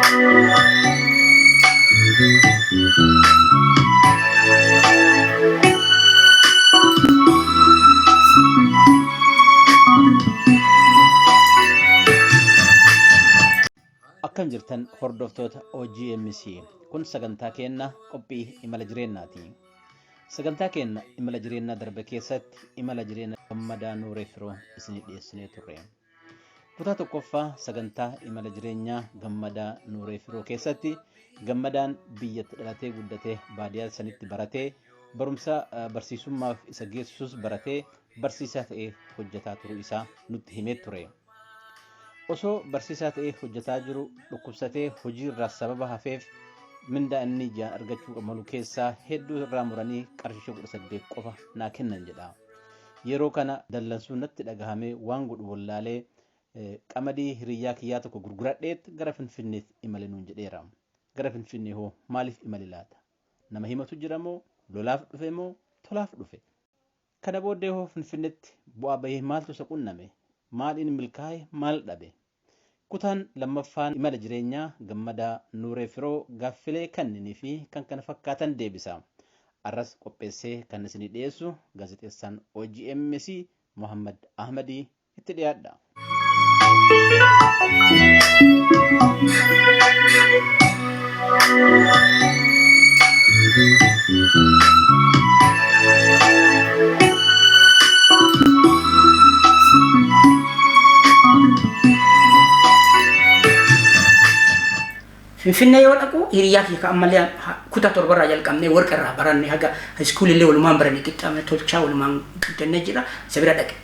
Akkam jirtan hordoftoota OGMC, kun sagantaa keenna qophii imala jireenyaati. Sagantaa keenna imala jireenyaa darbe keessatti imala jireenya Gammadaa Nuuree Firoo isinii dhiyeessinee turre. Kutaa tokkoffaa sagantaa imala jireenyaa Gammadaa Nuuree Firoo keessatti Gammadaan biyyatti dhalatee guddatee, baadiyyaa sanitti baratee, barumsa barsiisummaaf isa geessisus baratee, barsiisaa ta'ee hojjetaa turuu isaa nutti himee ture. Osoo barsiisaa ta'ee hojjetaa jiru dhukkubsatee hojii irraa sababa hafeef, mindaa inni ji'aan argachuu malu keessaa hedduu irraa muranii qarshii 18 qofa naa kennan jedha. Yeroo kana dallansuu natti dhagahamee, waan godhu wallaalee, qamadii hiriyyaa kiyyaa tokko gurguradheet gara Finfinneetti imale nuun jedheera. Gara Finfinnee hoo maaliif imale laata? Nama himatu jira moo, lolaaf dhufe moo, tolaaf dhufe? Kana booddee hoo Finfinneetti bu'aa bahee maaltu isa qunname? Maaliin milkaa'e, maal dhabe? Kutaan lammaffaan imala jireenyaa Gammadaa Nuuree Firoo gaaffilee kanneenii fi kan kana fakkaatan deebisa. Arras qopheessee kan isinii dhiyeessu gaazexeessaan OGMC Muhammad Ahmadii, itti dhiyaadha. Finfinnee yoo dhaqu hiriyaa kiyya kan ammallee kutaa torbarraa jalqabnee warqa irraa baranne, haga iskuulillee walumaan baranne, qixxaamne tolchaa walumaan guddannee jira, isa bira dhaqe.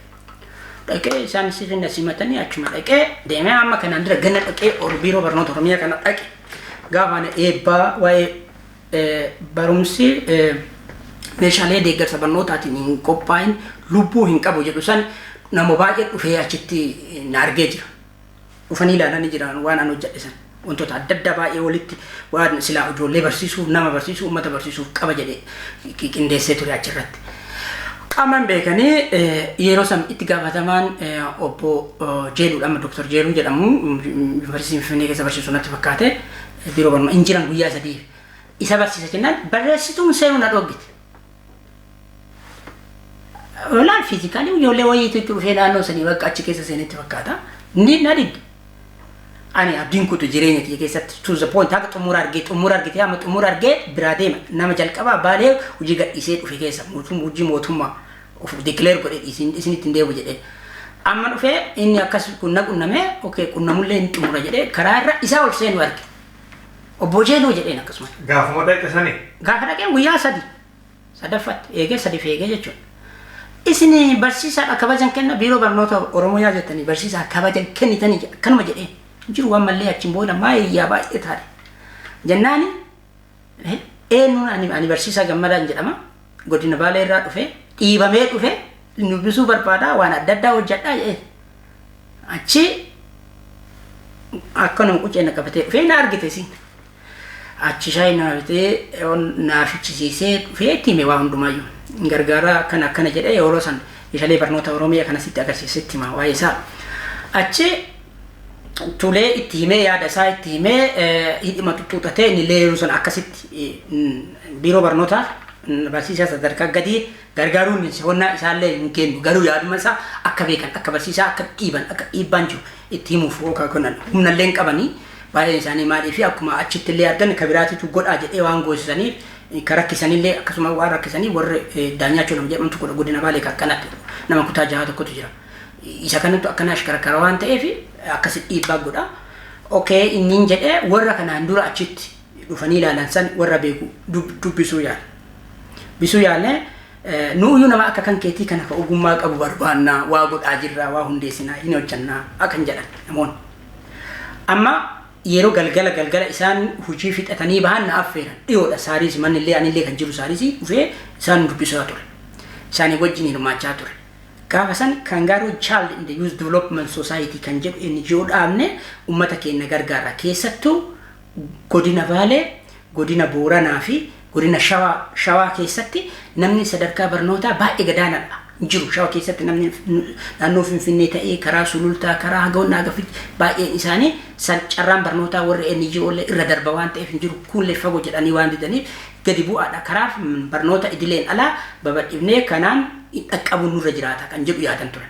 Dhaqee isaan sirrii na simatanii, achuma dhaqee deemee, amma kanaan dura ganna dhaqee biiroo barnoota Oromiyaa kana dhaqe. Gaafa ani eebbaa waa'ee barumsi meeshaalee deeggarsa barnootaatiin hin qophaa'in lubbuu hin qabu jedhu san, nama baay'ee dhufee achitti na argee jira. Dhufanii ilaalanii jiran waan an hojjedhe san. Wantoota adda addaa baay'ee walitti, waan silaa ijoollee barsiisuuf, nama barsiisuuf, uummata barsiisuuf qaba jedhee qindeessee ture achirratti. Qaamaan beekanii yeroo san itti gaafatamaan obbo Jeeluudha, amma Dr. Jeeluu jedhamu, Yuunivarsiitii Finfinnee keessa barsiisu natti fakkaate, biiroo barnootaa hin jiran guyyaa 3. Isa barsiisa jennaan barreessituun seenuu na dhoggite. Olaan physically ijoollee wayiitu itti dhufee naannoo sanii bakka achi keessa seenetti fakkaata. Ni na didde. Ani abdiin kutu jireenya kiyya keessatti to the point haga xumura argee, xumura argitee, amma xumura argee biraa deema. Nama jalqabaa Baalee hojii gadhiisee dhufe keessa hojii mootummaa of declare godhe, isinitti hin deebu jedhee. Amma dhufee inni akkas kun na qunnamee, okay, qunnamullee hin xumura jedhee karaa irra isaa ol seenu arge. Obbo Jeeloo jedheen akkasuma. Gaafuma dhaqxe sanii? Gaafa dhaqeen guyyaa 3 sadaffaatti eegee, sadi eegee jechuudha. Isin barsiisaadha, kabajan kenna biiroo barnoota Oromiyaa jettanii barsiisaa kabajan kennitanii akkanuma jedhee jiru waan mallee achiin booda maa hiriyaa baay'ee taate. Jennaani eenyuun ani barsiisaa Gammadaan jedhama, godina Baalee irraa dhufe, dhiibamee dhufe, dubbisuu barbaada, waan adda addaa hojjedhaa jedhee. Achi akkanuma qucee na qabatee dhufee na argite isin. Achi shaayii naa bitee naa fichisiisee dhufee itti hime waa hundumaayyuu. Gargaaraa akkana akkana jedhee, yeroo san meeshaalee barnoota Oromiyaa kana sitti agarsiise, itti hima waa'ee isaa. Achi tulee itti himee, yaada isaa itti himee, hidhima tuttuuxatee, inni illee yeroo san akkasitti biiroo barnootaa barsiisaa sadarkaa gadii gargaaruun honnaa isaallee hin kennu, garuu yaaduma isaa akka beekan, akka barsiisaa akka dhiiban, akka dhiibbaan jiru itti himuuf yookaan kennan humnallee hin qabanii baay'een isaanii. Maalii fi akkuma achitti illee argan ka biraatitu godhaa jedhee waan goosisaniif, ka rakkisanillee akkasuma waan rakkisanii, warri Daanyaachoo nama jedhamtu godha godina Baalee, ka akkanatti nama kutaa jaha tokkotu jira. Isa kanattu akkana ashkarakara waan ta'eef akkasi dhiibbaa godha. Okay, inni jedhee warra kanaan dura achitti dhufanii ilaalan san, warra beeku dubbisuu yaala. Dubbisuu yaalee, nuuyyuu nama akka kan keetii kana ka ogummaa qabu barbaannaa, waa godhaa jirraa, waa hundeessinaa, hin hojjannaa akkan jedhan namoonni. Amma yeroo galgala galgala isaan hojii fixatanii bahan na affeeran, dhiyoodha Saariis, manni illee anillee kan jiru Saariisii, dhufee isaan dubbisaa ture. Isaanii wajjin hirmaachaa ture. Gaafa san Kangaroo Child in the Youth Development Society kan jedhu NGO dhaabne, uummata keenya gargaara. Keessattuu godina Baalee, godina Booranaa fi godina Shawaa keessatti namni sadarkaa barnootaa baay'ee gadaanaadha. Jiru Shawaa keessatti namni naannoo Finfinnee ta'ee karaa Sulultaa, karaa Hagawoon Hagafitti baay'een isaanii carraan barnootaa warra NGO irra darba waan ta'eef hin jiru, kunillee fagoo jedhanii waan didaniif gadi bu'aadha. Karaaf barnoota idileen alaa babal'ifnee kanaan dhaqqabuun nurra jiraata kan jedhu yaadan turan.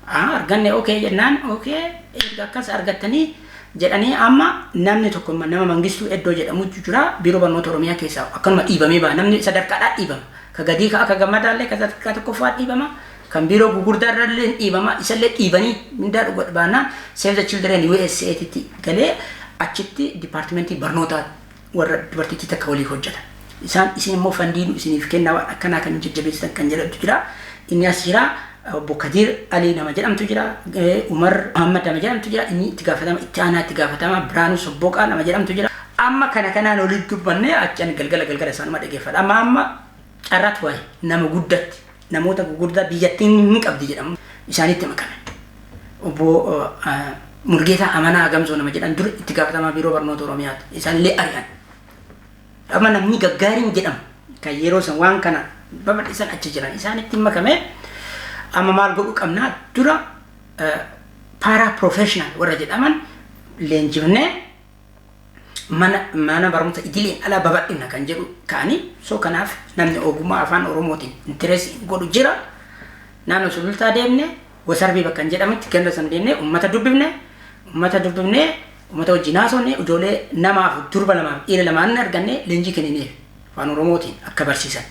Arganne, okay jennaan, okay, erga akkas argattanii jedhanii, amma namni tokko, nama Mangistuu Eddoo jedhamutu jira, Biiroo Barnoota Oromiyaa keessaa akkanuma dhiibamee ba'a. Namni sadarkaadhaan dhiibama. Ka gadii ka akka Gammadaallee ka sadarkaa tokkoffaa dhiibama. Kan biiroo gugurdaa irrallee dhiibama. Isallee dhiibanii mindaa dhuga baanaan Save the Children USA tti galee achitti dipaartimentii barnootaa warra dubartittii takka walii hojjetan. Isaan isin immoo fund nu isiniif kennaa, waan akkanaa kan jajjabeessitan kan jedhamtu jira. Inni as jira. Obbo Kadir Ali nama jedhamtu jira. Umar Muhammad nama jedhamtu jira. Inni itti gaafatama, itti aanaa itti gaafatama. Biraanuu Sobboqaa nama jedhamtu jira. Amma kana kanaan olitti dubbanne, achan galgala galgala isaanuma dhageeffadha. Amma carraatu waa'ee nama guddatti, namoota gurguddaa biyyattiin hin qabdi jedhamu isaanitti makame. Obbo Mulgeetaa Amanaa Gamsoo nama jedhan dur itti gaafatamaa Biiroo Barnoota Oromiyaati. Isaanillee ari'an. Amma namni gaggaariin jedhamu kan yeroo san waan kana babal'isan achi jiran isaanitti makame. Amma maal godhuu qabnaa? Dura para professional warra jedhaman leenjifnee mana barumsa idileen alaa babal'ina kan jedhu ka'anii. So kanaaf namni ogummaa afaan Oromootiin interest godhu jira. Naannoo Sulultaa deemne, Wasarbii bakka hin jedhamutti ganda san deemne, ummata dubbifne, ummata dubbifne, ummata wajjin haasofne. Ijoollee namaaf durba lamaaf dhiira lamaan arganne, leenjii kennineef afaan Oromootiin akka barsiisan.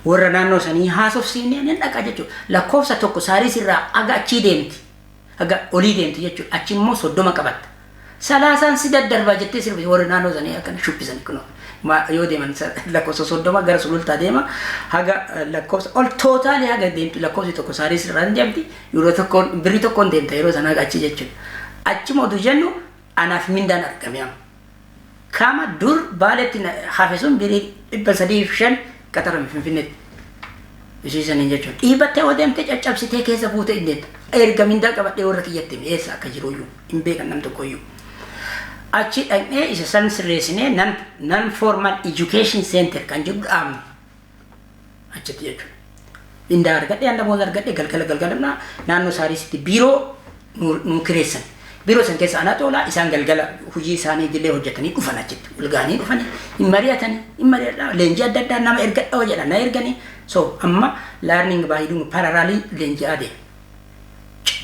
Warra naannoo sanii haasofsiifne, ni dhaqa jechuudha. Lakkoofsa tokko Saaris irraa aga achii deemti. Aga olii deemti jechuudha. Achi immoo 30 qabatta. 30n si daddarbaa jettee sirbi, warri naannoo sanii akkana shubbisan kunoo. Yoo deeman lakkoofsa 30 gara Sulultaa deema, haga lakkoofsa ol total haga deemtu, lakkoofsi tokko Saaris irraa hin deemti, yeroo tokkoon birrii tokkoon deemta yeroo sana haga achi jechuudha. Achuma oduu jennu anaaf mindaan argame amma. Kama dur Baaletti hafe sun birrii 305 qaxarame Finfinneetti. Ishii saniin jechuudha. Dhiibattee yoo deemte caccabsitee keessa buute hin deemta. Erga mindaa qabadhee warra kiyyatti eessa akka jiru iyyuu hin beekan nam tokko iyyuu. Achi dhaqnee isa san sirreessinee non formal education center kan jedhu dhaabne achitti jechuudha. Mindaa argadhee, handamoota argadhee, galgala galgala naannoo Saarisitti biiroo nu kireessan. Biiroo san keessa anaa toolaa, isaan galgala hojii isaanii idilee hojjetanii dhufan, achitti ol ga'anii dhufanii hin mari'atanii, hin mari'adhaa, leenjii adda addaa nama ergadhaa jedhan, na erganii. So amma learning by doing parallelly leenjii adeema.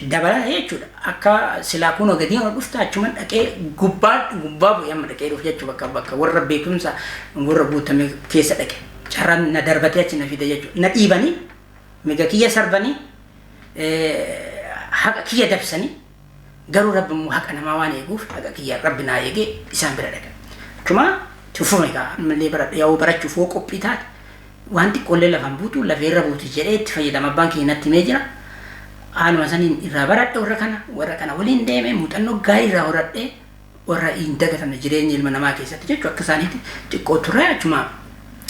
Dabalata jechuudha. Akka silaa kunoo gadi ol dhufta, achuman dhaqee gubbaa gubbaa bu'ee amma dhaqee dhufu jechuudha, bakka warra beekumsa warra guutame keessa dhaqe. Carraan na darbatee achi na fide jechuudha. Na dhiibanii, miga kiyya sarbanii, haqa kiyya dabsanii, garuu Rabbi immoo haqa namaa waan eeguuf haqa kiyya Rabbi naa eegee isaan bira dhaqe. Achuma tufume gaa, ammallee baradha yaa'uu barachuuf hoo qophii taate waan xiqqoollee lafaan buutu lafeerra buuti jedhee itti fayyadama abbaan kiyya natti himee jira. Haaluma saniin irraa baradhe, warra kana waliin deeme, muuxannoo gaarii irraa horadhe, warra hin dagatamne jireenya ilma namaa keessatti jechuudha. Akka isaaniitti xiqqoo turre, achuma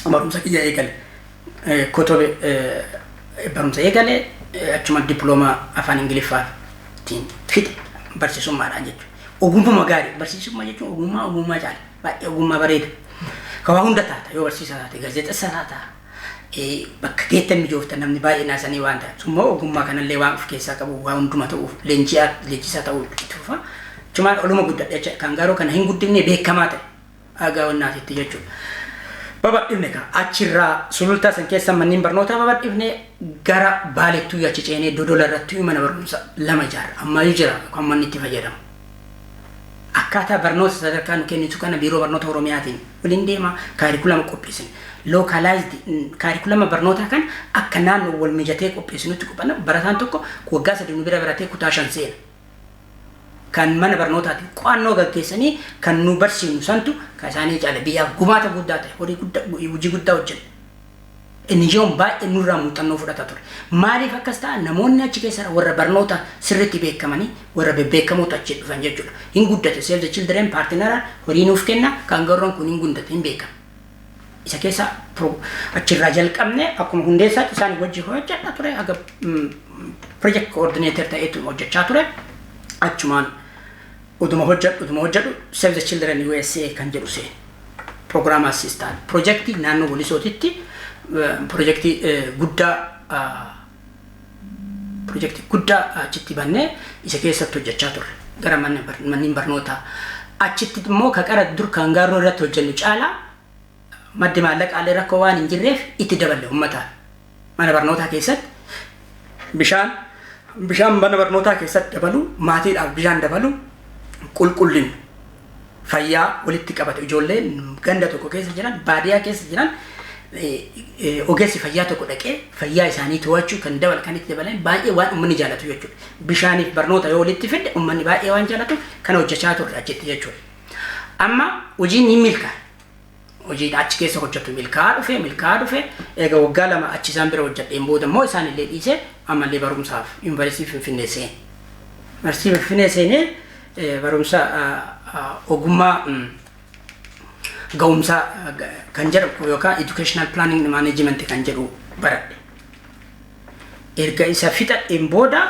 barumsa kiyya eegale. Kotobe barumsa eegale, achuma diploomaa afaan Ingiliffaatiin fixe barsiisummaadhaan jechuudha. Ogummaa gaarii barsiisummaa jechuun ogummaa caala, baay'ee ogummaa bareeda. Ka waa hunda taata, yoo barsiisaa taate, gaazexeessaa taata, bakka geettan mijoofta, namni baay'ee naasanii waan ta'eef immoo ogummaa kanallee waan of keessaa qabu, waa hunduma ta'uuf leenjisaa ta'uu itti fufa. Achumaan oluma guddadhe jecha, kan garuu kana hin guddifne beekamaa ta'e dhagaa wannaatitti jechuudha. Babal'ifne kaa achirraa Sulultaa san keessa manneen barnootaa babal'ifne, gara Baaleettuu achi ceenee Dodola irratti mana barumsa lama ijaarra. Ammayyuu jira kan manni itti fayyadamu. Akkaataa barnoota sadarkaa nu kennitu kana Biiroo Barnoota Oromiyaatiin waliin deema, kaarikulama qopheessine. Localized kaarikulama barnootaa kan akka naannoo wal mijatee qopheessinutti qophanna. Barataan tokko waggaa 3 nu bira baratee kutaa 5 seena. Kan mana barnootaatiin qo'annoo gaggeessanii kan nu barsiifnu santu kan isaanii caala biyyaaf gumaata guddaa ta'e, horii guddaa, hojii guddaa hojjenna. NGO'n baay'ee nurraa muuxannoo fudhata ture. Maaliif akkas ta'a? Namoonni achi keessa warra barnoota sirriitti beekamanii, warra bebbeekamootu achi dhufan jechuudha. Hin guddate. Save the Children partner horii nuuf kenna, kan garroon kun hin guddate, hin beekama. Isa keessa achirraa jalqabne, akkuma hundeessaatti isaan wajji hojjedha ture, haga project coordinator ta'eetu hojjechaa ture. Achumaan utuma hojjedhu Save the Children USA kan jedhu seene. Program assistant. Projektii naannoo Wolisootitti projektii guddaa Pirojektii guddaa achitti bannee isa keessatti hojjechaa turre gara manneen barnootaa. Achitti immoo ka qara dur kan gaarroo irratti hojjennu caalaa maddi maallaqaallee rakkoo waan hin jirreef itti daballe uummataaf. Mana barnootaa keessatti bishaan mana barnootaa keessatti dabalu, maatiidhaaf bishaan dabalu, qulqullina fayyaa walitti qabate, ijoolleen ganda tokko keessa jiran, baadiyyaa keessa jiran, ogeessi fayyaa tokko dhaqee fayyaa isaanii to'achuu kan dabal kan itti dabalan baay'ee waan uummanni jaalatu jechuudha. Bishaaniif barnoota yoo walitti fidde uummanni baay'ee waan jaalatu kana hojjechaa turre achitti jechuudha. Amma hojiin ni milkaa'a. Hojiin achi keessa hojjetu milkaa'aa dhufe. Egaa waggaa 2 achi isaan bira hojjedheen booda immoo isaan illee dhiisee ammallee barumsaaf Yuunivarsiitii Finfinnee seene. Yuunivarsiitii Finfinnee seenee barumsa ogummaa ga'umsaa kan jedhu yookaan educational planning management kan jedhu baradhe. Erga isa fixadheen booda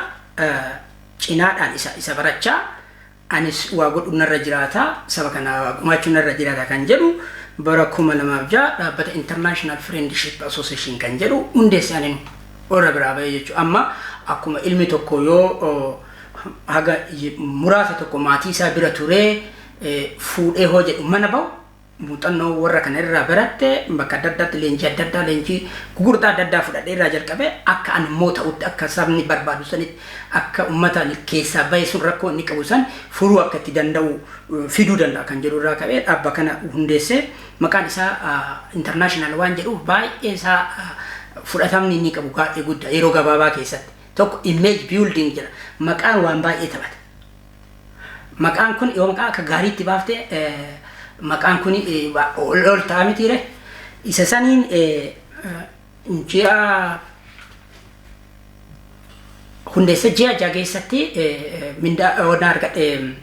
cinaadhaan isa barachaa anis waa godhu narra jiraata, saba kana gumaachuu narra jiraata kan jedhu bara 2006 dhaabbata International Friendship Association kan jedhu hundeesse anin warra biraa bahee jechuudha. Amma akkuma ilmi tokko yoo haga muraasa tokko maatii isaa bira turee fuudhee hoo jedhu mana bahu, muuxannoo warra kana irraa baratte, bakka adda addaatti leenjii adda addaa, leenjii gugurdaa adda addaa fudhadhee irraa jalqabee akka ani immoo ta'utti, akka sabni barbaadu sanitti, akka uummata keessaa bahe sun rakkoo inni qabu san furuu akka itti danda'u fiduu danda'a kan jedhu irraa qabee dhaabba kana hundeessee, maqaan isaa international waan jedhuuf baay'ee isaa fudhatamni inni qabu baay'ee guddaa. Yeroo gabaabaa keessatti tokko image building jedha, maqaan waan baay'ee taphata. Maqaan kun yoo maqaa akka gaariitti baaftee maqaan kun ol ol ta'a mitiire. Isa saniin ji'a hundeessa ji'a 6 keessatti mindaa onaa argadhe,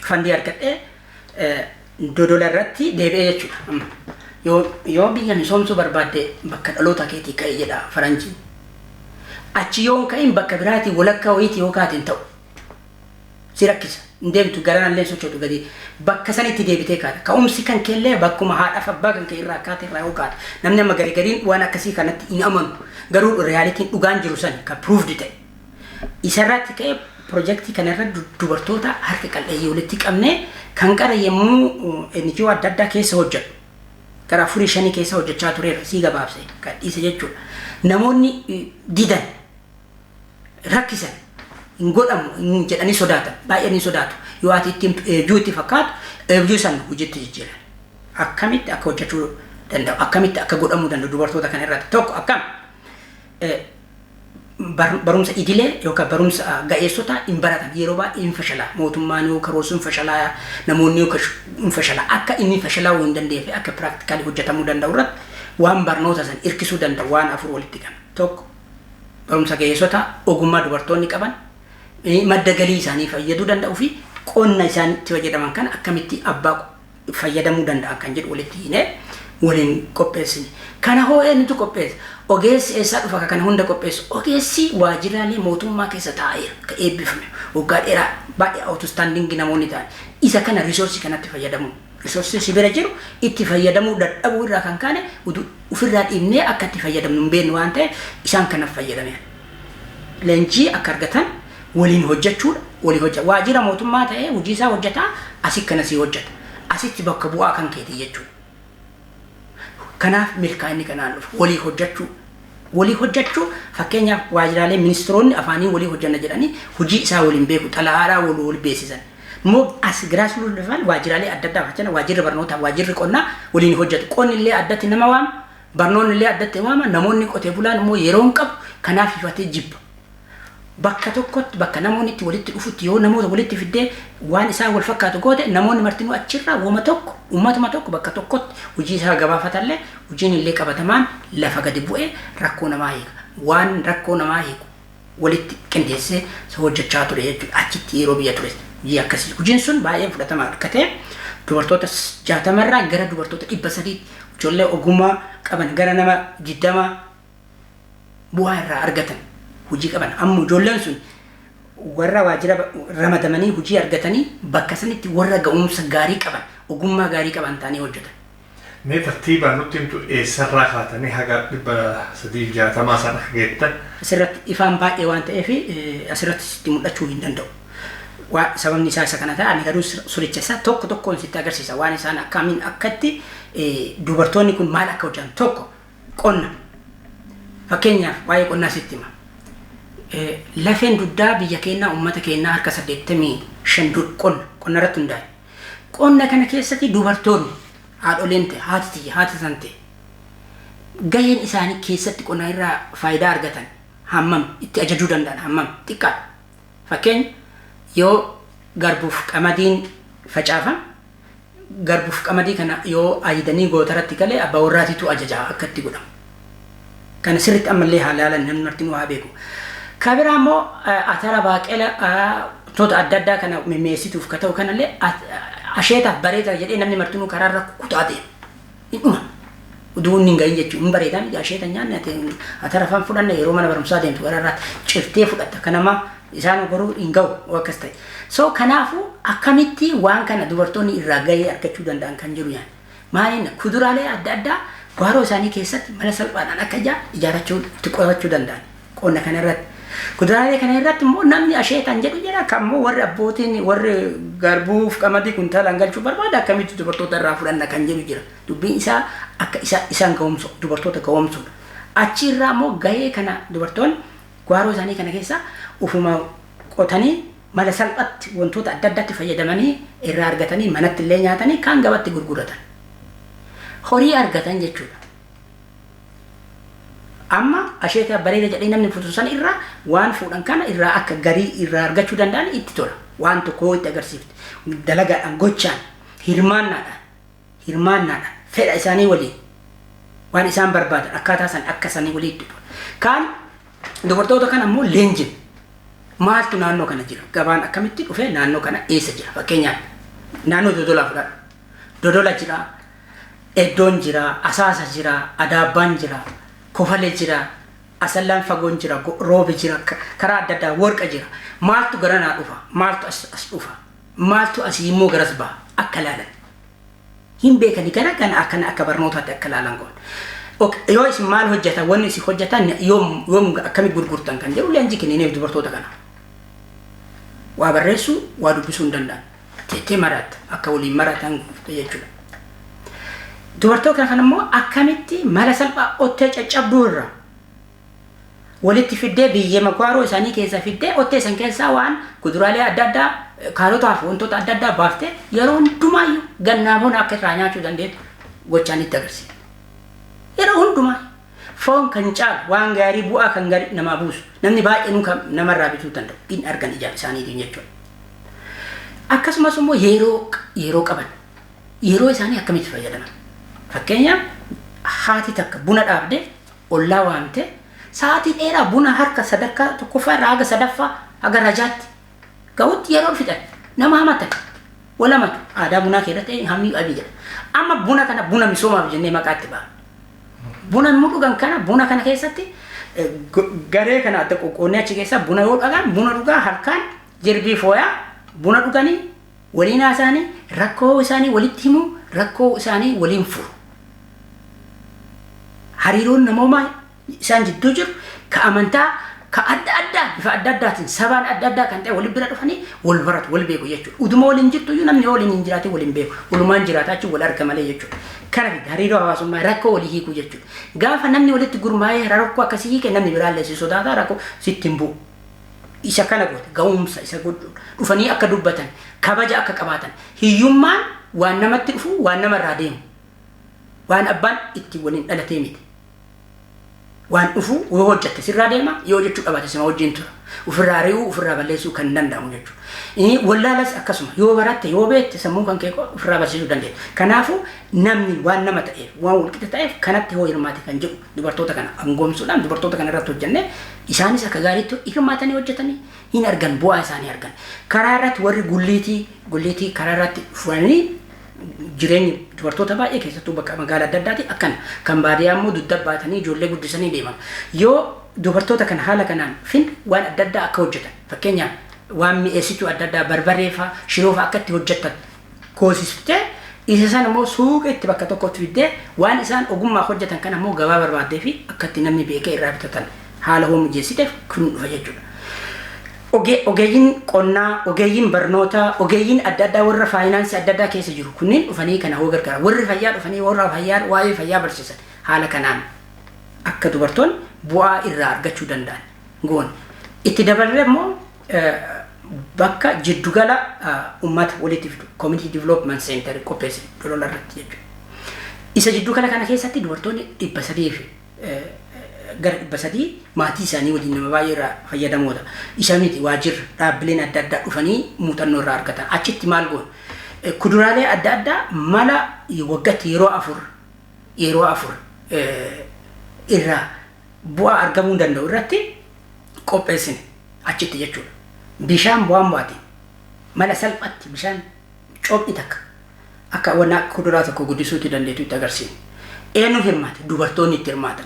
fund argadhe, Dodola irratti deebi'ee jechuudha. Yoo biyya misoomsuu barbaadde bakka dhaloota keetii ka'e jedha faranjiin. Achi yoo hin ka'in bakka biraatii walakkaa wayiitii yoo kaateen ta'u si rakkisa. Hin deemtu, garanallee sochootu gadi bakka sanitti deebitee kaata. Ka'umsi kan keellee bakkuma haadhaaf abbaa kan kee irraa kaate irraa yoo kaata. Namni amma gari gariin waan akkasii kanatti hin amanu. Garuu realityn dhugaan jiru sani kan proved ta'e. Isarratti ka'ee pirojektii kanarra dubartoota harka qalleeyyii walitti qabnee kan qara yommuu NGO adda addaa keessa hojjedhu. Gara afurii shanii keessa hojjechaa tureera, sii gabaabse kan dhiise jechuudha. Namoonni didan, rakkisan, hin godhamu hin jedhanii sodaatan, baay'ee ni sodaatu. Yoo ati itti himtu eebjuu itti fakkaatu, eebjuu san hojiitti jijjiiran. Akkamitti akka hojjechuu danda'u, akkamitti akka godhamuu danda'u dubartoota kana irratti tokko akkam barumsa idilee yookaan barumsa ga'eessotaa hin baratan, yeroo baay'ee hin fashalaa, mootummaan yoo karoorsu hin fashalaa, namoonni yoo hin fashalaa. Akka inni fashalaa'uu hin dandeenye, akka practically hojjetamuu danda'u irratti waan barnoota san hirkisuu danda'u waan afur walitti qaba. Tokko, barumsa ga'eessotaa, ogummaa dubartoonni qaban, madda galii isaanii fayyaduu danda'uu fi qonna isaan itti fayyadaman kana akkamitti abbaa fayyadamuu danda'an kan jedhu walitti hiinee waliin qopheessine. Kana hoo eenyutu qopheessa? Ogeessi eessaa dhufa ka kana hunda qopheessu? Ogeessi waajjiraalee mootummaa keessa taa'eera ka eebbifame waggaa dheeraa baay'ee outstanding namoonni ta'an isa kana resource kanatti fayyadamu. Resource si bira jiru itti fayyadamuu dadhabuu irraa kan kaane ofirraa dhiibnee akka itti fayyadamnu hin beeknu waan ta'eef isaan kanaaf fayyadame. Leenjii akka argatan waliin hojjechuudha. Waliin hojjeta. Waajjira mootummaa ta'ee hojii isaa hojjetaa asii kana sii hojjeta. Asitti bakka bu'aa kan keetii jechuudha. Kanaaf milkaa'inni kanaan dhufa. Walii hojjechuu. Walii hojjechuu, fakkeenyaaf waajjiraalee ministeeronni afaanii walii hojjanna jedhanii hojii isaa waliin beeku, xalayaadhaa wal wal beeksisan. Immoo as grassroot level waajjiraalee adda addaa, fakkeenya waajjirri barnootaa, waajjirri qonnaa waliin hojjetu. Qonni illee addatti nama waama, barnoonni illee addatti waama, namoonni qotee bulaan immoo yeroo hin qabu, kanaaf ifatee jibba. Bakka tokkotti, bakka namoonni itti walitti dhufutti yoo namoota walitti fiddee waan isaan wal fakkaatu goote, namoonni martinuu achirraa wama tokko, uummatuma tokko bakka tokkotti hojii isaa gabaafatallee hojiin illee qabatamaan lafa gadi bu'ee rakkoo namaa hiika. Waan rakkoo namaa hiiku walitti qindeessee hojjechaa ture jechuudha. Achitti yeroo biyya ture hojii akkasii. Hojiin sun baay'ee fudhatama akka ta'e dubartoota 60rraa gara dubartoota 300tti, ijoollee ogummaa qaban gara nama 20 bu'aa irraa argatan, hojii qaban. Amma ijoolleen sun warra waajjira ramadamanii hojii argatanii bakka sanitti warra ga'umsa gaarii qaban, ogummaa gaarii qaban ta'anii hojjetan. Mee tartiibaan nutti himtu eessarraa kaatanii haga 360 sana akka geettan. Asirratti ifaan baay'ee waan ta'eef asirratti sitti mul'achuu hin danda'u. Sababni isaa isa kana ta'a, ani garuu suricha isaa tokko tokkoon sitti agarsiisa waan isaan akkamiin akkatti dubartoonni kun maal akka hojjetan. Tokko qonna. Fakkeenyaaf waa'ee qonnaa sitti hima. Lafeen dugdaa biyya keenyaa, uummata keenyaa harka 85 dur qonna irratti hundaa'e. Qonna kana keessatti dubartoonni, haadholeen ta'e, haati tiyya, haati san ta'e, gaheen isaanii keessatti qonna irraa faayidaa argatan hammam, itti ajajuu danda'an hammam xiqqaadha. Fakkeenya, yoo garbuuf qamadiin facaafam, garbuuf qamadii kana yoo ayidanii gootaratti galee abbaa warraatitu ajaja akka itti godhamu. Kana sirriitti ammallee haa ilaalan, namni martinuu haa beeku. Ka biraa immoo atara, baaqela, wantoota adda addaa kana mimmeessituuf ka ta'u kanallee asheetaaf bareeda jedhee namni martinuu karaarra kutaa deema. Hin dhuma. Uduu inni hin gahin jechuudha. Hin bareedaa miti asheeta nyaanne, atara afaan fudhanne, yeroo mana barumsaa deemtu karaarraa cirtee fudhatta. Kanama isaan garuu hin gahu akkas ta'e. So kanaafuu akkamitti waan kana dubartoonni irraa gahee argachuu danda'an kan jiru yaani. Maaliin kuduraalee adda addaa gwaaroo isaanii keessatti mala salphaadhaan akka ijaarrachuu, itti qotachuu danda'an qonna kana irratti. Kuduraalee kana irratti immoo namni asheetan jedhu jira, kan immoo warri abbootiin warri garbuuf qamadii kuntaalaan galchuu barbaada akkamitti dubartoota irraa fudhanna kan jedhu jira. Dubbiin isaa akka isaan ga'umsu, dubartoota ga'umsuudha. Achi irraa immoo gahee kana dubartoonni gwaaroo isaanii kana keessa ufuma qotanii mala salphaatti wantoota adda addaatti fayyadamanii irraa argatanii manatti illee nyaatanii kaan gabatti gurguratan. Horii argatan jechuudha. Amma asheeta bareeda jedhee namni futu san irraa waan fuudhan kana irraa akka garii irraa argachuu danda'an itti tola. Waan tokko itti agarsiifte. Dalagaadhaan, gochaan, hirmaannaadhaan fedha isaanii waliin waan isaan barbaadan akkaataa san akka sanii waliin itti tola. Kaan dubartoota kana immoo leenjin. Maaltu naannoo kana jira? Gabaan akkamitti dhufee naannoo kana eessa jira? Fakkeenyaaf naannoo Dodolaa fudhadhu. Dodola jira, Eddoon jira, Asaasa jira, Adaabbaan jira, Kofale jira, Asallaan fagoon jira, Roobi jira, karaa adda addaa warqa jira. Maaltu garanaa dhufa? Maaltu as dhufa? Maaltu asii immoo garas ba'a? Akka laalan. Hin beekani gara kana akkana akka barnootaatti akka laalan goon. Yoo isin maal hojjetan, wanni isin hojjetan yoom akkamitti gurgurtan kan jedhu leenjii kennineef dubartoota kana. Waa barreessuu, waa dubbisuu hin danda'an. Teettee maratta, akka waliin maratan jechuudha. Dubartoota kana immoo akkamitti mala salphaa ottee caccabduu irraa walitti fiddee, biyyee makwaaroo isaanii keessaa fiddee, ottee san keessaa waan kuduraalee adda addaa, kaarotaaf wantoota adda addaa baaftee yeroo hundumaayyuu gannaa bona akka irraa nyaachuu dandeettu gochaan itti agarsiisa. Yeroo hundumaa foon kan caalu waan gaarii, bu'aa kan gaarii namaa buusu, namni baay'eenuu kan namarraa bituu danda'u in argan ija isaaniitiin jechuudha. Akkasumas immoo yeroo qaban, yeroo isaanii akkamitti fayyadaman? Fakkeenyaaf haati takka buna dhaabdee ollaa waamtee sa'aatii dheeraa buna harka sadarkaa tokkoffaa irraa haga sadaffaa haga rajaatti ga'utti yeroo fixan, nama hamatan, wal hamatu. Aadaa bunaa keessatti hammii qabii jedha. Amma buna kana buna misoomaaf jennee maqaa itti baafna. Buna immoo dhugan kana, buna kana keessatti garee kana adda qoqqoonnee achi keessa buna yoo dhagan, buna dhugaa harkaan jirbii fooyaa buna dhuganii waliin haasa'anii, rakkoo isaanii walitti himuu, rakkoo isaanii waliin furu. Hariiroon namoomaa isaan jidduu jiru ka amantaa ka adda addaa bifa adda addaatiin sabaan adda addaa kan ta'e waliin bira dhufanii wal baratu, wal beeku jechuudha. Uduma waliin jirtu iyyuu namni waliin hin jiraatin waliin beeku. Walumaan jiraataa jechuun wal arga malee jechuudha. Kana fida hariiroo hawaasummaa, rakkoo walii hiikuu jechuudha. Gaafa namni walitti gurmaa'ee rakkoo akkasii hiike, namni biraallee si sodaata, rakkoo sitti hin bu'u. Isa kana goote ga'umsa isa godhu dhufanii akka dubbatan, kabaja akka qabaatan. Hiyyummaan waan namatti dhufu, waan namarraa deemu, waan abbaan itti waliin dhalatee miti. Waan dhufu yoo hojjette sirraa deema, yoo hojjechuu dhabaate sima wajjin tura. Ofirraa ari'uu, ofirraa balleessuu kan danda'amu jechuudha. Wallaalas akkasuma yoo baratte, yoo beekte, sammuu kan kee ofirraa barsiisuu dandeetta. Kanaafuu namni waan nama ta'eef, waan walqixa ta'eef kanatti hoo hirmaate kan jedhu dubartoota kana angoomsuudhaan dubartoota kana irratti hojjennee isaanis akka gaariitti hirmaatanii hojjetanii hin argan, bu'aa isaanii argan. Karaa irratti warri gulliitii karaa irratti dhufanii jireenyi dubartoota baay'ee keessattuu bakka magaalaa adda addaati akkana, kan baadiyyaa immoo dugda baatanii ijoollee guddisanii deeman. Yoo dubartoota kana haala kanaan fin waan adda addaa akka hojjetan, fakkeenyaaf waan mi'eessituu adda addaa, barbaree fa'aa, shiroo fa'aa akka itti hojjetan koosiftee Isa sana immoo suuqeetti bakka tokkotti fiddee waan isaan ogummaa hojjetan kana immoo gabaa barbaaddee fi akka itti namni beekee irraa bitatan haala hoo mijeessiteef kun dhufa jechuudha. Ogeeyyiin qonnaa, ogeeyyiin barnootaa, ogeeyyiin adda addaa warra faayinaansii adda addaa keessa jiru kunneen dhufanii kana hoo gargaara. Warri fayyaa dhufanii warra fayyaa waa'ee fayyaa barsiisan haala kanaan akka dubartoonni bu'aa irraa argachuu danda'an goone. Itti dabalee immoo bakka jiddugala uummata walitti fidu community development center qopheesse Dolola irratti jechuudha. Isa jiddugala kana keessatti dubartoonni 300 fi gara 300 maatii isaanii waliin nama baay'ee irraa fayyadamoota. Isa miti, waajjirri dhaabbileen adda addaa dhufanii muuxannoo irraa argatan. Achitti maal goone? Kuduraalee adda addaa mala waggaatti yeroo afur irraa bu'aa argamuu danda'u irratti qopheessine achitti jechuudha. Bishaan bu'aan bu'aatiin mala salphaatti bishaan coobni takka akka wanna kuduraa tokko guddisuutti dandeettu itti agarsiifne. Eenyu hirmaate? Dubartoonni itti hirmaatan.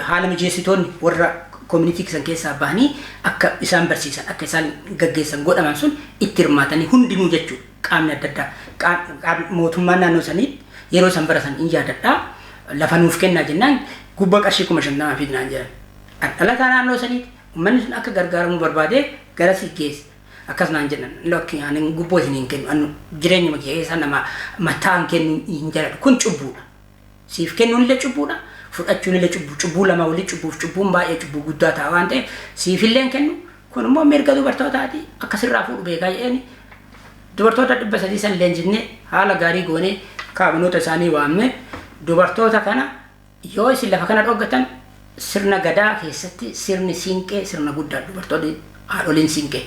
Haala mijeessitoonni warra community san keessaa bahanii akka isaan barsiisan, akka isaan gaggeessan godhaman sun itti hirmaatanii hundinuu jechuudha. Qaamni adda addaa, mootummaan naannoo saniitti yeroo san baratan hin yaadadhaa, lafa nuuf kennaa jennaan gubbaa qarshii 50,000 fidnaan jedhan. Dhalataa naannoo saniitti uummanni sun akka gargaaramuu barbaadee gara si geesse. Akkas naan jedhan, "Lakki, ani gubboo isin hin kennu, anu jireenya kiyya keessa nama mataan kennu hin jaalladhu, kun cubbuudha. Siif kennuun illee cubbuudha, fudhachuun illee cubbuu, cubbuu lama walii cubbuuf cubbuun baay'ee cubbuu guddaa ta'a waan ta'eef siif illee hin kennu, kun immoo mirga dubartootaati, akkasirraa fuudhu beekaa," jedheeni. Dubartoota 300 san leenjifnee haala gaarii goonee kaabinoota isaanii waamne. Dubartoota kana yoo isin lafa kana dhoggatan, sirna gadaa keessatti sirni siinqee sirna guddaa, dubartoonni haadholiin siinqee.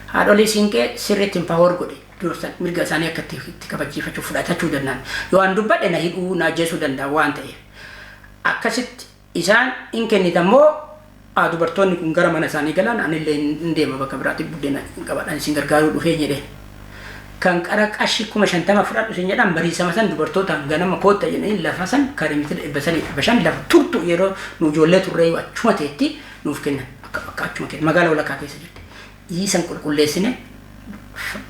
Haadholii siinqee sirriitti empower godhe dursan mirga isaanii akka itti kabachiifachuu fudhatachuu danda'an. Yoo an dubbadhe na hidhuu, na ajjeesuu danda'a waan ta'eef. Akkasitti isaan hin kennitan moo dubartoonni kun gara mana isaanii galan, anillee hin deema, bakka biraatti buddeena hin qabadhan, isin gargaaruu dhufee jedhee. Kan qara qarshii 50,000 fudhadhu isin jedhan, bariisama san dubartootaan ganama kootta jedhanii lafa san kaaree meetira 300 500 lafa turtu yeroo nu ijoollee turree achuma teetti nuuf kennan, akka achuma kennan magaalaa walakkaa keessa jirti. Iisan qulqulleessine,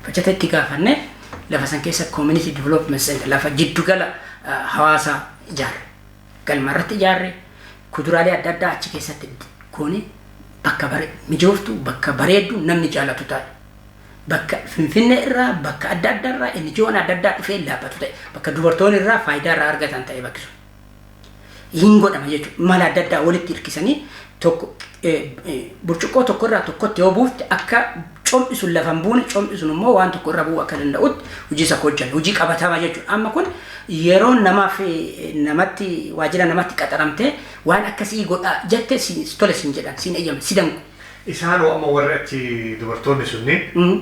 bajata itti gaafanne, lafa san keessa community development center, lafa jiddugala hawaasaa ijaarre. Galma irratti ijaarre, kuduraalee adda addaa achi keessatti goone, bakka mijooftu, bakka bareeddu, namni jaalatu taate. Bakka Finfinnee irraa, bakka adda addaa irraa NGO'n adda addaa dhufee laabbatu ta'e, bakka dubartoonni irraa faayidaa irraa argatan ta'e bakki sun. Hin godhama jechuudha. Mala adda addaa walitti hirkisanii tokko burcuqqoo tokko irraa tokkotti yoo buufte akka com'i sun lafa hin buune, com'i sun immoo waan tokko irra bu'uu akka danda'utti hojii isa hojjanne, hojii qabatamaa jechuudha. Amma kun yeroo namaaf namatti waajjira namatti qaxaramtee waan akkasii godhaa jette tole siin jedhan, siin eeyyaman, si danqu. Isaan amma warri achi dubartoonni sunniin,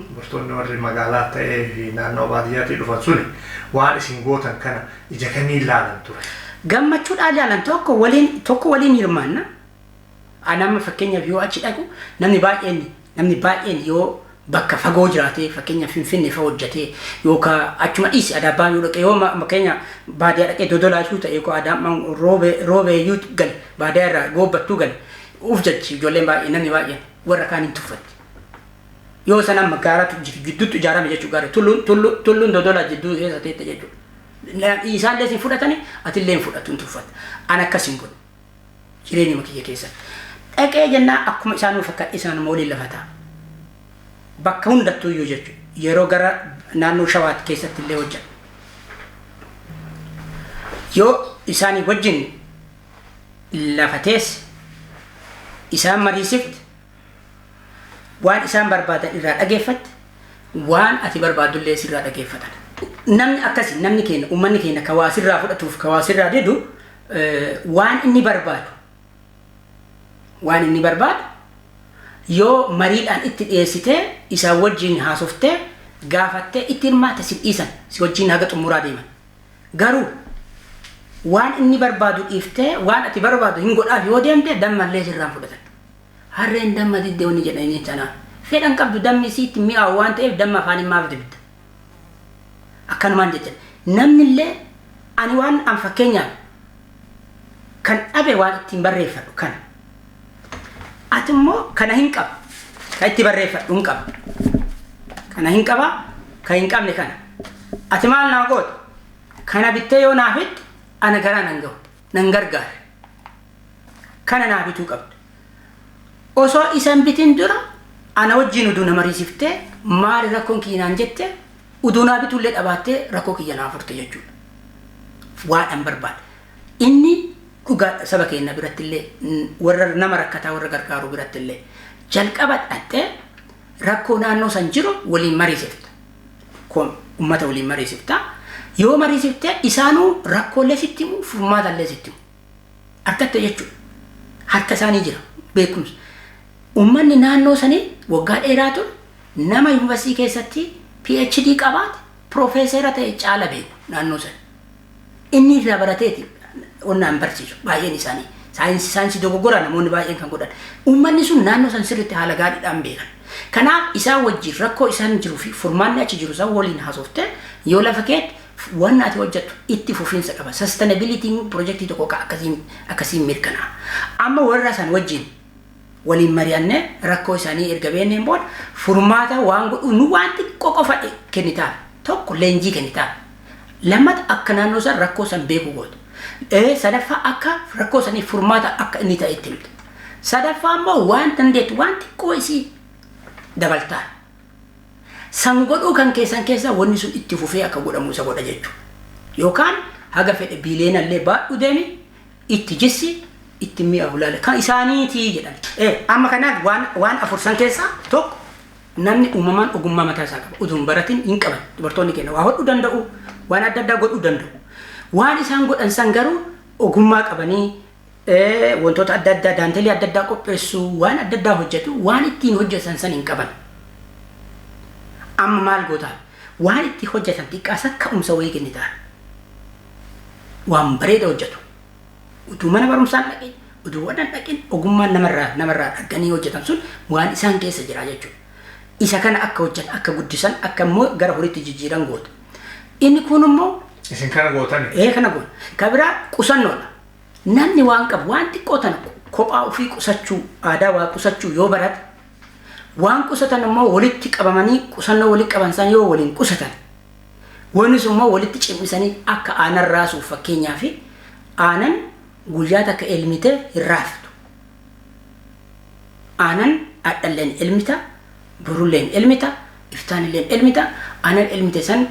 dubartoonni warri magaalaa ta'ee fi naannoo baadiyyaatii dhufan suni waan isin gootan kana ija kamiin ilaalan ture? Gammachuudhaan ilaalan. Tokko waliin hirmaanna. Anama fakkeenyaaf yoo achi dhaqu namni baay'een yoo bakka fagoo jiraatee, fakkeenyaaf Finfinnee fa hojjetee yookaan achuma dhiisi Adaabbaa yoo dhaqe, yoo fakkeenya baadiyyaa dhaqee Dodolaachuu ta'e yookaan Adaamaan Roobeeyyuu gale, baadiyyaa irraa Goobbattuu gale, uf jechi ijoolleen baay'een, namni baay'een warra kaan hin tuffatti. Yoo san amma gaaratu jidduutti ijaarame jechuudha, gaara tulluun Dodolaa jidduu keessa teette jechuudha. Isaallee sin fudhatani, atillee hin fudhatu, hin tuffatta. An akkas hin godhu. Jireenya kiyya keessatti. Dhaqee jennaa akkuma isaan nuuf akka isaan waliin lafa ta'a. Bakka hundattuu iyyuu jechuudha. Yeroo gara naannoo Shawaatti keessatti illee hojjedha. Yoo isaanii wajjin lafa teesse, isaan mariisifte, waan isaan barbaadan irraa dhageeffatte, waan ati barbaadullee sirraa dhageeffatan. Namni akkasi, namni keenya, uummanni keenya ka waa sirraa fudhatuuf ka waa sirraa didu, waan inni barbaadu yoo mariidhaan itti dhiyeessitee, isaan wajjin haasoftee, gaafattee, itti hirmaate, si dhiisan, si wajjin haga xumuraa deeman. Garuu waan inni barbaadu dhiiftee waan ati barbaadu hin godhaaf yoo deemte, dammallee sirraan fudhatan. Harreen damma diddee wanni jedhanii sanaa. Fedhan qabdu, dammi isiitti mi'aawu waan ta'eef damma afaan himaaf dibda. Akkanumaan jecha namni illee ani waan an fakkeenyaaf kan dhabe waan ittiin barreeffadhu kana. Ati immoo kana hin qaba. Kan itti barreeffadhu hin qaba. Kana hin qaba, kan hin qabne kana. Ati maal naa goota? Kana bittee yoo naa fitte ana garaa nan gahu, nan gargaara. Kana naa bituu qabda. Osoo isan bitin dura ana wajjin uduu na mariisiftee maali rakkoon kiyya naan jette uduu naa bituullee dhabaattee rakkoo kiyya naa furte jechuudha. Waan an barbaade. Inni dhugaa saba keenya biratti illee warra nama rakkataa warra gargaaru biratti illee jalqaba dhattee rakkoo naannoo san jiru waliin mariisifta. Uummata waliin mariisifta. Yoo mariisiftee isaanuu rakkoolee sitti himu furmaatallee sitti himu. Harkatte jechuudha. Harka isaanii jira beekumsa. Uummanni naannoo sanii waggaa dheeraa ture nama yuunivarsiitii keessatti PhD qabaate piroofeesera ta'e caala beeku naannoo sana. Inni irraa barateeti onnaan barsiisu baay'een isaanii. Saayinsii dogoggoraa namoonni baay'een kan godhan. Uummanni sun naannoo san sirriitti haala gaariidhaan beekan. Kanaaf isaan wajjin rakkoo isaan jiruu fi furmaanni achi jiru isaan waliin haasofte yoo lafa keetti waan ati hojjettu itti fufiinsa qaba. Sustainabilityn pirojektii tokko akkasiin mirkanaa'a. Amma warra san wajjin waliin mari'annee rakkoo isaanii erga beekneen booda furmaata waan godhu nu waan xiqqoo qofa kennitaaf. Tokko leenjii kennitaaf. Lammata akka naannoo san rakkoo san beeku gootu. Sadaffaa akka rakkoo saniif furmaata akka inni ta'e itti himte. Sadaffaa immoo waan dandeettu waan xiqqoo isii dabaltaa. San godhuu kan keessan keessa wanni sun itti fufee akka godhamu isa godha jechuudha. Yookaan haga fedhe biileenallee baadhu deemi itti jissi itti mi'a ulaale kan isaaniitii jedhan. Amma kanaaf waan afur san keessaa tokko namni uumamaan ogummaa mataa isaa qaba. Utuu hin baratin hin qaban. Dubartoonni keenya waa hodhuu danda'u, waan adda addaa godhuu danda'u. Waan isaan godhan san garuu ogummaa qabanii wantoota adda addaa daanteelii adda addaa qopheessuu waan adda addaa hojjetu waan ittiin hojjetan san hin qaban. Amma maal gootaa? Waan itti hojjetan xiqqaasa ka'umsa wayii kennitaa. Waan bareeda hojjetu. Utuu mana barumsaan dhaqin, utuu waan dhaqin ogummaan namarraa arganii hojjetan sun waan isaan keessa jira jechuudha. Isa kana akka hojjetan, akka guddisan, akka immoo gara horiitti jijjiiran goota. Inni kun immoo Isin kana gootani? Kana goona. Ka biraa qusannoodha. Namni waan qabu waan xiqqoo tana kophaa ofii qusachuu, aadaa waa qusachuu yoo barate, waan qusatan immoo walitti qabamanii qusannoo walitti qaban san yoo waliin qusatan, wanni sun immoo walitti cimmisanii akka aanan raasuuf fakkeenyaaf aanan guyyaa takka elmitee hin raaftu. Aanan hadhalleen elmita, borulleen elmita, iftaanilleen elmita, aanan elmite san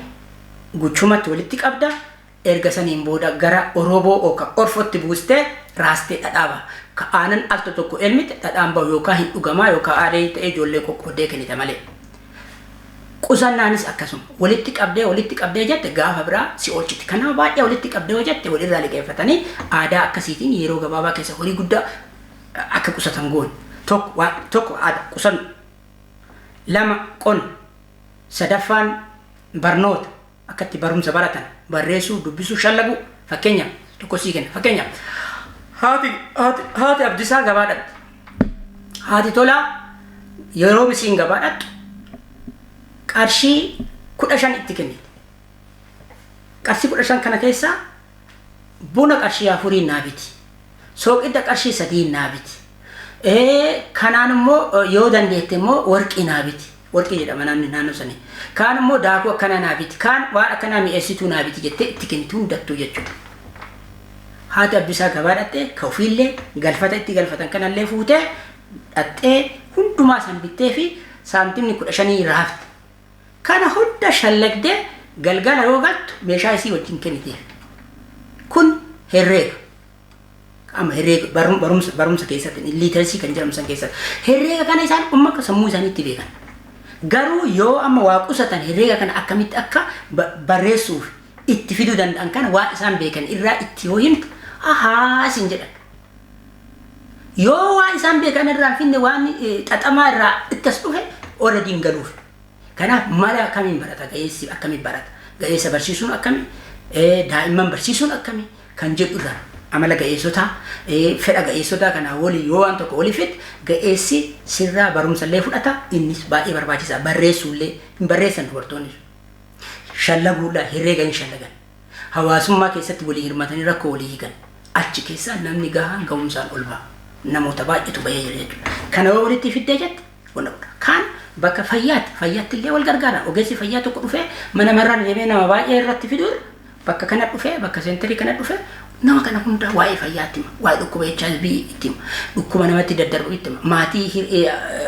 guchumatti walitti qabda. Erga saniin booda gara oroboo yookaan orfotti buustee raastee dhadhaaba. Ka aanan al tokko elmite dhadhaan bahu yookaan hin dhugamaa yookaan aaree ta'ee ijoollee qoqqoodee kennita malee. Qusannaanis akkasuma walitti qabdee jette gaafa biraa si oolchiti. Kanaaf baay'ee walitti qabdee hojjette walirraa liqeeffatanii aadaa akkasiitiin yeroo gabaabaa keessa horii guddaa akka qusatan goone. Tokko aadaa qusannu. Lama qonna. Sadaffaan barnoota. Akkatti barumsa baratan barreessuu, dubbisuu, shallaguu fakkeenyaaf tokko sii kenna. Fakkeenyaaf haati Abdiisaa gabaa dhaqxi. Haati Tolaa yeroo isiin gabaa dhaqxu qarshii 15 itti kenniti. Qarshii 15 kana keessaa buna qarshii 4 naa biti. Sooqidda qarshii 3 naa biti. Kanaan immoo yoo dandeette immoo warqii naa biti. Warqii jedhama naannoo sanii. Kaan immoo daakuu akkanaa naa biti. Kaan waan akkanaa mi'eessituu naa biti jettee itti kennitu hundattuu jechuudha. Haati Abdiisaa gabaa dhaqxee ka ofiillee galfata itti galfatan kanallee fuutee dhaqxee hundumaa san bittee fi saantimni 15 raafte. Kana hunda shallagdee galgala yoo galtu meeshaa isii wajjin kenniteef. Kun herreega. Amma herreega barumsa keessatti liitarasii kan jedhamu san keessatti herreega kana isaan uummata sammuu isaaniitti beekan. Garuu yoo amma waa qusatan herreega kana akkamitti akka barreessuuf itti fiduu danda'an kana waan isaan beekan irraa itti yoo himtu ahaa isin jedhan. Yoo waan isaan beekan irraa finne waan xaxamaa irraa itti as dhufe already hin galuuf. Kanaaf mala akkamiin barata ga'eessi akkamiin barata ga'eessa barsiisuun akkami daa'imman barsiisuun akkami kan jedhu irraa amala ga'eessotaa fedha ga'eessotaa kanaa walii yoo waan tokko walii fedhe ga'eessi sirraa barumsallee fudhata innis baay'ee barbaachisaa barreessuullee hin barreessan dubartoonni shallaguudhaa herreega hin shallagan hawaasummaa keessatti walii hirmaatanii rakkoo walii hiikan achi keessaa namni gahaan ga'umsaan ol ba'a namoota baay'eetu bahee jira jechuudha. Kana yoo walitti fiddee jette wanna godha. Kaan Bakka fayyaatti illee wal gargaara. Ogeessi fayyaa tokko dhufee mana marraan deemee nama baay'ee irratti fiduun bakka kana dhufee, bakka seentarii kana dhufee nama kana hunda waa'ee fayyaatti hima, waa'ee dhukkuba HIV itti hima, dhukkuba namatti daddarbu itti hima, maatii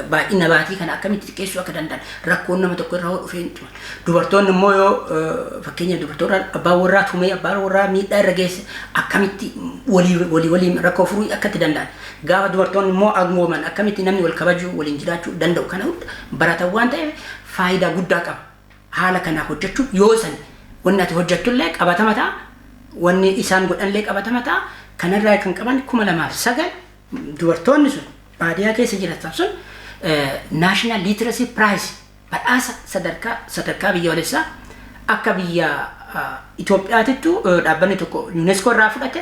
baay'ina baatii kana akkamitti xiqqeessuu akka danda'an, rakkoon nama tokko irra dhufee itti hima. Dubartoonni immoo yoo fakkeenya dubartoota abbaan warraa tumee, abbaan warraa miidhaa irra geesse, akkamitti walii walii waliin rakkoo furuu akka itti danda'an, gaafa dubartoonni immoo angooman akkamitti namni wal kabajuu, waliin jiraachuu danda'u, kana hunda baratan waan ta'eef faayidaa guddaa qaba. Haala kanaa hojjechuun yoo san wanni ati hojjettullee qabatama ta'a, wanni isaan godhanillee qabatama ta'a. Kanarraa kan qaban 2009 dubartoonni sun baadiyyaa keessa jiraatan sun National Literacy Prize, badhaasa sadarkaa biyyoolessaa akka biyya Itoophiyaatittu dhaabbanni tokko UNESCO irraa fudhate,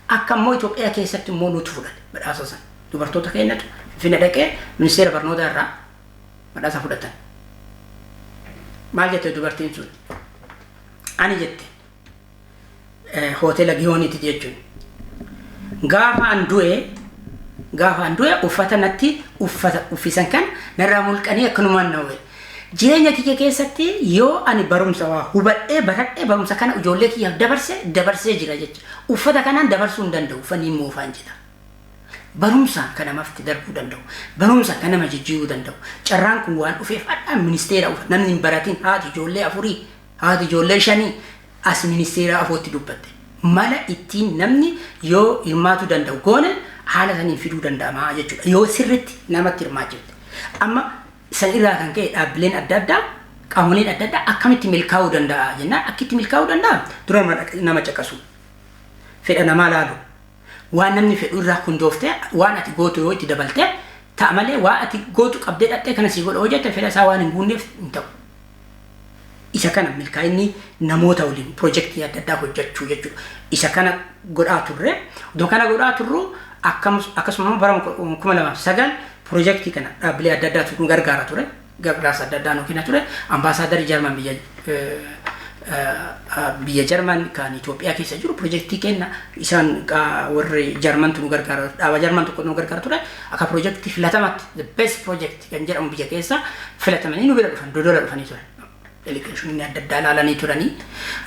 akka immoo Itoophiyaa keessatti immoo nutu fudhate badhaasa sana. Dubartoota keenyatu Finfinnee dhaqee ministeera barnootaa irraa badhaasa fudhatan. Maal jette dubartiin sun? Ani jette, hoteela Giyooniiti jechuun. Gaafa an du'e uffata natti uffata uffisan kan narraa mulqanii akkanumaan na wayya. Jireenya kiyya keessatti yoo ani barumsa waa hubadhee baradhee barumsa kana ijoollee kiyyaaf dabarsee jira jecha. Uffata kanaan dabarsuu hin danda'u, uffanni moofaan jedha. Barumsaan kan namaaf darbuu danda'u, barumsa kan nama jijjiiruu danda'u. Carraan kun waan dhufeef hadhaan ministeera namni hin baratin, haati ijoollee afurii, haati ijoollee shanii as ministeera afootti dubbatte. Mala ittiin namni yoo hirmaatuu danda'u goone haala saniin fiduu danda'ama jechuudha. Yoo sirritti namatti hirmaachifte. Amma san irraa kan ka'e dhaabbileen adda addaa, qaamoleen adda addaa akkamitti milkaa'uu danda'a jennaan, akkitti milkaa'uu danda'a dura nama caqasu. Fedha namaa laalu. Waan namni fedhu irraa hundooftee waan ati gootu yoo itti dabaltee ta'a malee, waan ati gootu qabdee dhaqxee kana sii godha hojjette, fedha isaa waan hin guunneef hin ta'u. Isa kana milkaa'inni namoota waliin piroojeektii adda addaa hojjechuu jechuudha. Isa kana godhaa turre. Iddoo kana godhaa turru akkasuma bara 2009 piroojeektii kana dhaabbilee adda addaatu nu gargaara ture. Gargaarsa adda addaa nu kenna ture. Ambaasaadarri Jarman biyya Jarman kan Itoophiyaa keessa jiru piroojeektii kenna isaan warri Jarmantu nu gargaara, dhaaba Jarman tokko nu gargaara ture. Akka piroojeektii filatamatti, the best project kan jedhamu biyya keessa filatamanii nu bira dhufan, Dodola dhufanii ture. Delegationiin adda addaa ilaalanii turanii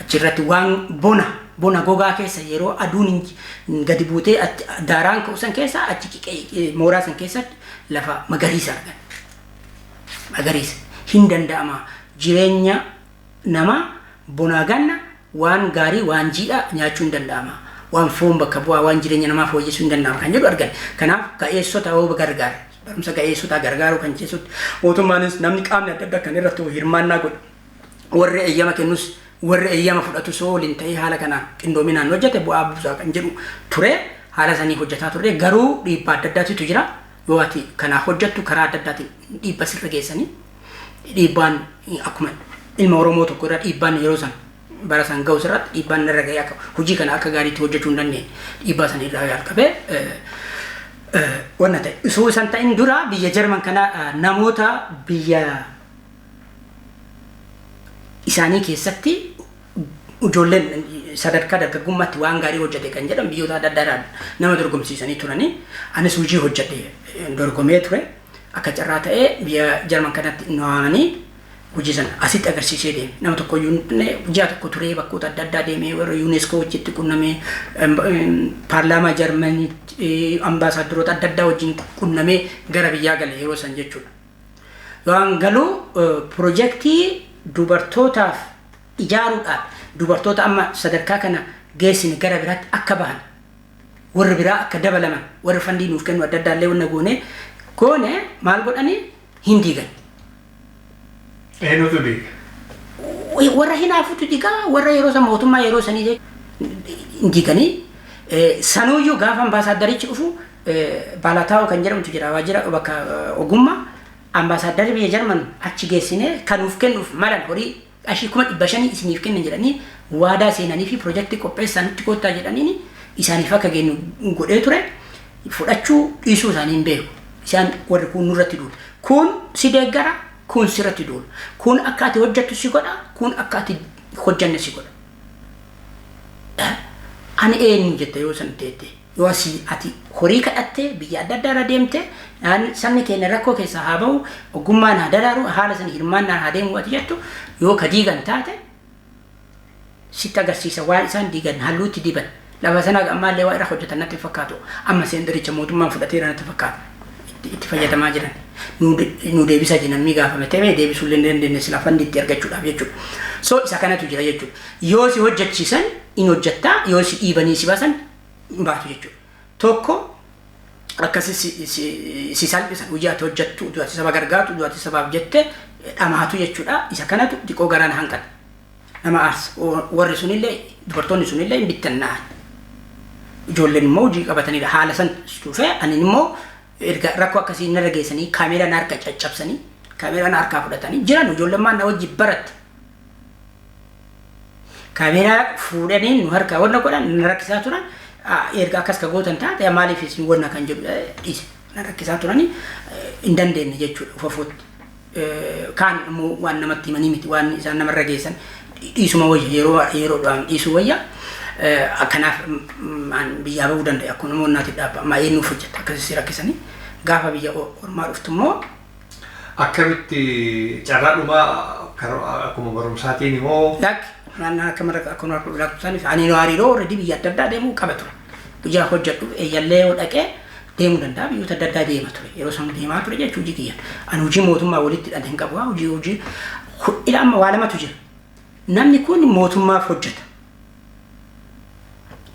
achirratti waan bona gogaa keessa yeroo aduun gadi buutee daaraan ka'u san keessa achi mooraa san keessatti lafa magariisa argan. Magariisa hin danda'ama, jireenya namaa bonaa ganna waan gaarii, waan jiidhaa nyaachuu hin danda'ama. Waan foon bakka bu'aa, waan jireenya namaa fooyyessuu hin danda'ama kan jedhu argan. Kanaaf ga'eessota yoo gargaara, barumsa ga'eessotaa gargaaruu kan keessatti mootummaanis, namni qaamni adda addaa kan irratti hirmaannaa godhu, warri eeyyama kennus, warri eeyyama fudhatu soo waliin ta'ee haala kanaan qindoominaan hojjete bu'aa buusaa kan jedhu ture. Haala sanii hojjetaa turre, garuu dhiibbaa adda addaatitu jira. Yoo ati kanaaf hojjettu karaa adda addaatiin dhiibba sirra geessanii, dhiibbaan akkuma ilma Oromoo tokko irra dhiibbaan yeroo san bara san ga'u sirratti dhiibbaan irra ga'ee akka hojii kana akka gaariitti hojjechuu hin dandeenye, dhiibbaa san irraa jalqabee wanna ta'e. Osoo isan ta'in dura biyya Jarman kana namoota biyya isaanii keessatti ijoolleen sadarkaa dargaggummaatti waan gaarii hojjete kan jedhan biyyoota adda addaa nama dorgomsiisanii turanii, anis hojii hojjedhe dorgomee ture. Akka carraa ta'ee biyya Jarman kanatti nu waamanii hojii sana asitti agarsiisee deeme. Nama tokko ji'a tokko turee bakkoota adda addaa deemee, warra UNESCO wajjitti qunnamee, paarlaamaa Jarmanii, ambaasaaddoroota adda addaa wajjin qunnamee gara biyyaa gale yeroo san jechuudha. Waan galuu piroojeektii dubartootaaf ijaaruudhaan dubartoota amma sadarkaa kana geessine gara biraatti akka bahan, warri biraa akka dabalaman, warri fandii nuuf kennu adda addaa illee wanna goone goone, maal godhanii hin diigan. Eenyutu diiga? Warra hinaafutu diigaa, warra yeroo san mootummaa yeroo sanii hin diiganii. Sanuuyyuu gaafa ambaasaaddarichi dhufu, Baalataa'oo kan jedhamtu jira, waajjira bakka ogummaa ambaasaadarri biyya Jarman achi geessine, kan nuuf kennuuf malan horii qarshii 500,000 isiniif kennan jedhanii waadaa seenanii fi piroojeektii qopheessaa nutti koottaa jedhaniini isaaniif akka kennu godhee ture. Fudhachuu dhiisuu isaanii hin beeku. Isaan warri kun nurratti duulu. Kun si deeggara, kun sirratti duulu. Kun akka ati hojjettu si godha, kun akka ati hojjanne si godha. Ani eenyu jette yoo san teette. Yoo asii ati horii kadhattee biyya adda addaa irra deemte, sabni keenya rakkoo keessaa haa bahu, ogummaan haa daraaru, haala sana hirmaannaan haa deemu ati jettu, yoo ka diigan taate sitti agarsiisa. Waan isaan diigan halluutti diban lafa sanaa ammaallee waa irra hojjetan natti fakkaatu. Amma seendericha mootummaan fudhateera natti fakkaata, itti fayyadamaa jiran. Nu deebisa jenamni gaafame ta'ee deebisuu illee hin dandeenye sila fandi itti argachuudhaaf jechuudha. So isa kanatu jira jechuudha. Yoo si hojjechiisan in hojjettaa, yoo si dhiibanii si baasan hin baatu jechuudha. Tokko akkasi si salphisan, hojii ati hojjettu, hojii ati saba gargaartu, hojii ati sabaaf jette dhamaatu jechuudha. Isa kanatu xiqqoo garaan hanqata. Nama aarsa. Warri sunillee, dubartoonni sunillee hin bittannaa'an. Ijoolleen immoo hojii qabatanidha. Haala san dhufee ani immoo erga rakkoo akkasii narra geessanii, kaameeraa na harka caccabsanii, kaameeraa na harkaa fudhatanii jiran, ijoolleen na wajji baratte. Kaameeraa fuudhanii nu harkaa wanna godhan, na rakkisaa turan. Erga akkas ka gootan taate maaliif isin wanna kan jedhu dhiise, na rakkisaa turanii hin dandeenye jechuudha ufafuutti. Kaan immoo waan namatti himanii miti, waan isaan namarra geessan dhiisuma wayya, yeroo yeroodhaan dhiisuu wayya. Kanaaf biyyaa bahuu danda'e. Akkuma namoonni naati dhaabba amma eenyuuf hojjeta akkasii rakkisanii gaafa biyya ormaa dhuftu immoo. Akkamitti carraa dhumaa akkuma barumsaatiin immoo? Lakki, naannoo akka mara akkuma lakkoofsaniif ani hariiroo already biyya adda addaa deemuu qaba ture. Biyya hojjedhu eeyyallee yoo dhaqee deemuu danda'a, biyyoota adda addaa deema ture. Yeroo san deemaa ture jechuun hojii kiyya. Ani hojii mootummaa walitti hidhate hin qabu. Hojii ila amma waa lamatu jira. Namni kun mootummaaf hojjeta.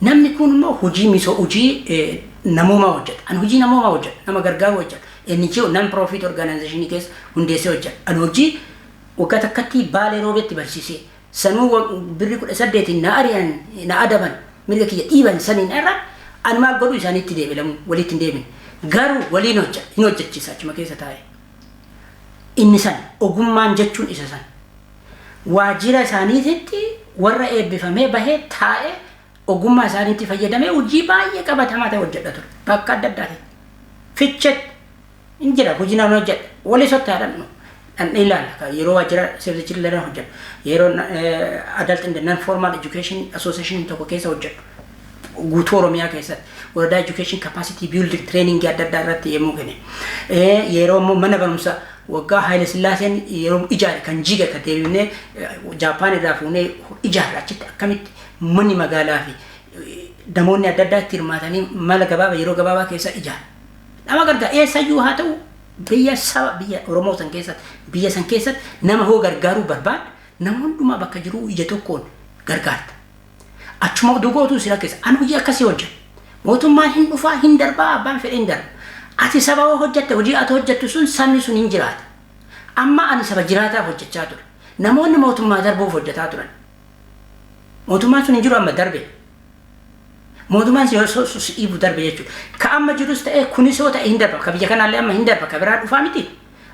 Namni kun immoo hojii misoo, hojii namoomaa hojjeta. Ani hojii namoomaa hojjeta. Nama gargaaru hojjeta. NGO, non profit organization keessa hundeessee hojjeta. Ani hojii waggaa takkatti Baalee Roobetti barsiisee sanuu birrii 18 na ari'an, na adaban, mirga kiyya dhiiban saniin irra ani maal godhu isaaniitti deebilamu walitti hin deebine. Garuu waliin hojjeta, hin hojjechiisa achuma keessa taa'e. Inni san ogummaan jechuun isa san. Waajjira isaaniititti warra eebbifamee bahee taa'ee ogummaa isaaniitti fayyadamee hojii baay'ee qabatamaa ta'e hojjedha ture. Bakka adda addaati. Fichetti hin jira hojii nama hojjedha. Walii sottaadhaan dhandhee ilaalla. Yeroo waajjira Save the Children hojjedhu. Yeroo Adult and Non Formal Education Association tokko keessa hojjedhu. Guutuu Oromiyaa keessatti waradaa education capacity building training adda addaa irratti yemmuu kenne. Yeroo immoo mana barumsa waggaa Haayile Sillaaseen yeroo ijaare kan jiga kan deebinee Jaappaan irraa fuunee ijaarre, achitti akkamitti manni magaalaa fi namoonni adda addaa itti hirmaatanii mala gabaabaa yeroo gabaabaa keessa ijaare. Nama gargaara eessayyuu haa ta'u, biyya saba biyya Oromoo san keessatti, biyya san keessatti nama hoo gargaaruu barbaade, nama hundumaa bakka jiru ija tokkoon gargaarta. Achuma dugootu si rakkisa. Ani hojii akkasii hojjedha. Mootummaan hin dhufaa, hin darbaa, abbaan fedhe hin darba. Ati saba hoo hojjette, hojii ati hojjettu sun sabni sun hin jiraata. Amma ani saba jiraataaf hojjechaa ture. Namoonni mootummaa darbuuf hojjetaa turan. Mootummaan sun hin jiru, amma darbe. Mootummaan yoo si dhiibu darbe jechuudha. Ka amma jirus ta'e kunis yoo ta'e hin darba. Ka biyya kanaallee amma hin darba. Ka biraa dhufaa miti.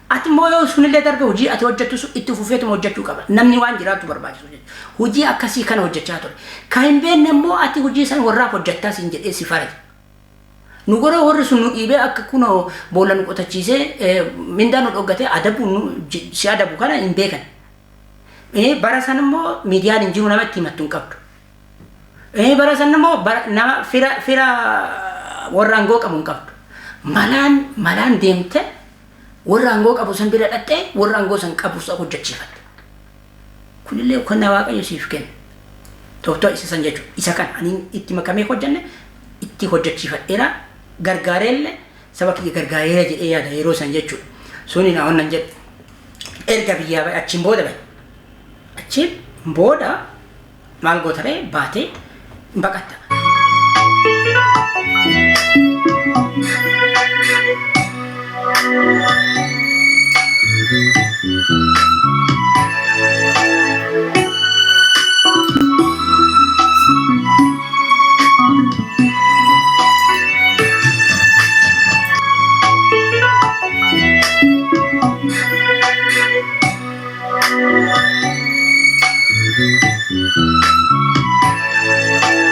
Ati immoo yoo sunillee darbe, hojii ati hojjettu sun itti fufeetuma hojjechuu qaba. Namni waan jiraatu barbaachisu jechuudha. Hojii akkasii kana hojjechaa ture. Ka hin beekne immoo ati hojii san warraaf hojjettaa siin jedhee si faraja. Nu goroo warri sun nu dhiibee akka kunoo boolla nu qotachiisee mindaa nu dhoggatee adabu nu si adabu kana hin beekan. Bara san immoo miidiyaan hin jiru, nama itti himattu hin qabdu. Bara san immoo nama fira warra aangoo qabu hin qabdu. Malaan malaan deemte warra aangoo qabu san bira dhaqxee warra aangoo san qabu san hojjechiifatte. Kunillee kennaa Waaqayyo siif kenna. Tooftaa isa san jechuudha. Isa kan ani itti makamee hojjenne itti hojjechiifadheera, gargaareellee saba kiyya gargaareera jedhee yaada yeroo san jechuudha. Suni na wannan jedhu. Erga biyyaa bahe, achiin booda bahe. Achiin booda maal gootaree baatee baqatta.